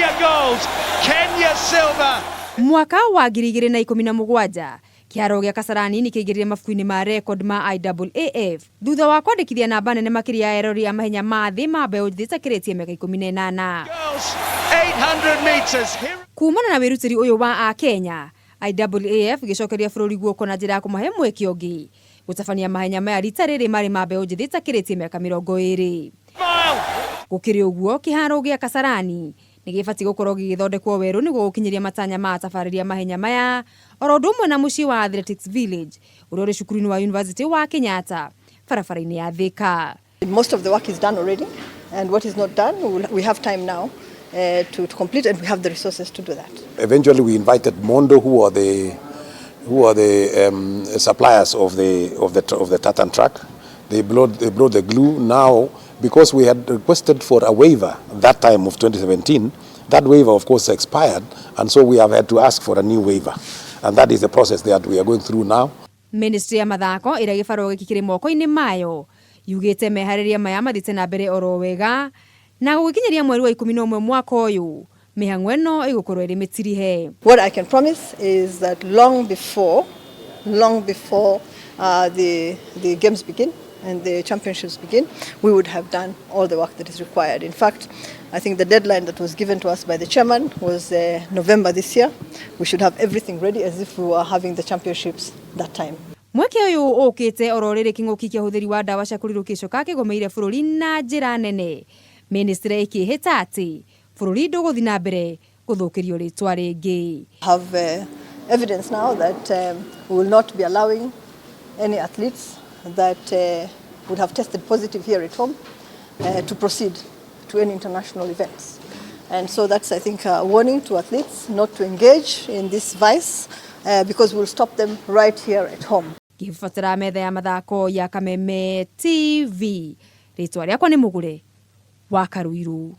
Kenya gold, Kenya silver. Mwaka wa 2017 kĩharo gĩa Kasarani nĩ kĩaingĩrire mabuku-inĩ ma record ma IAAF thutha wa kwandĩkithia namba nene makĩria ya eroreri a mahenya ma thĩ ma mbeũ njĩthĩ ĩtakĩrĩtie mĩaka 18. Girls, 800 meters. Here Kumana na wĩrutĩri ũyũ wa Akenya, IAAF ĩgĩcokeria bũrũri guoko na njĩra ya kũmahe mweke ũngĩ gũtabania mahenya maya, rita rĩrĩ marĩ ma mbeũ njĩthĩ ĩtakĩrĩtie mĩaka 20. Mile. Gũkĩrĩ ũguo, kĩharo gĩa Kasarani nĩ gĩbatiĩ gũkorwo gĩgĩthondekwo werũ nĩguo gũkinyĩria matanya ma atabarĩri a mahenya maya, oro ũndũ ũmwe na mũciĩ wa Athletics Village ũrĩa ũrĩ cukuru-inĩ wa University wa Kenyatta, barabara-inĩ ya Thika. Most of the work is done already, and what is not done, we have time now to complete, and we have the resources to do that. Eventually, we invited Mondo, who are the suppliers of the tartan track. They brought the glue. Now, because we had requested for a waiver that time of 2017, that waiver, of course, expired, and so we have had to ask for a new waiver, and that is the process that we are going through now. Ministry ya mathako, ĩrĩa gĩbarũa gĩkĩ kĩrĩ moko-inĩ mayo, yugĩte meharĩria maya mathiĩte na mbere oro wega, na gũgĩkinyĩria mweri wa 11 mwaka ũyũ mĩhang'o ĩno ĩgũkorwo ĩrĩ mĩtirihe. What I can promise is that long before the games begin and the championships begin, we would have done all the work that is required. In fact, I think the deadline that was given to us by the chairman was November this year. We should have everything ready as if we were having the championships that time. Mweke ũyũ ũkĩte oro rĩrĩ kĩng'ũki kĩa ũhũthĩri wa ndawa cia kũrirũkia icoka kĩgũmĩire bũrũri na njĩra nene, ministry ĩkĩhĩta atĩ bũrũri ndũgũthiĩ na mbere gũthũkĩrio rĩtwa rĩngĩ. Have evidence now that we will not be allowing any athletes that would have tested positive here at home to proceed to any international events. And so that's, I think, a warning to athletes not to engage in this vice because we'll stop them right here at home. Ngĩbubatĩra metha ya mathako ya Kameme TV, rĩtwa rĩakwa nĩ Mũgũre wa Karuiru.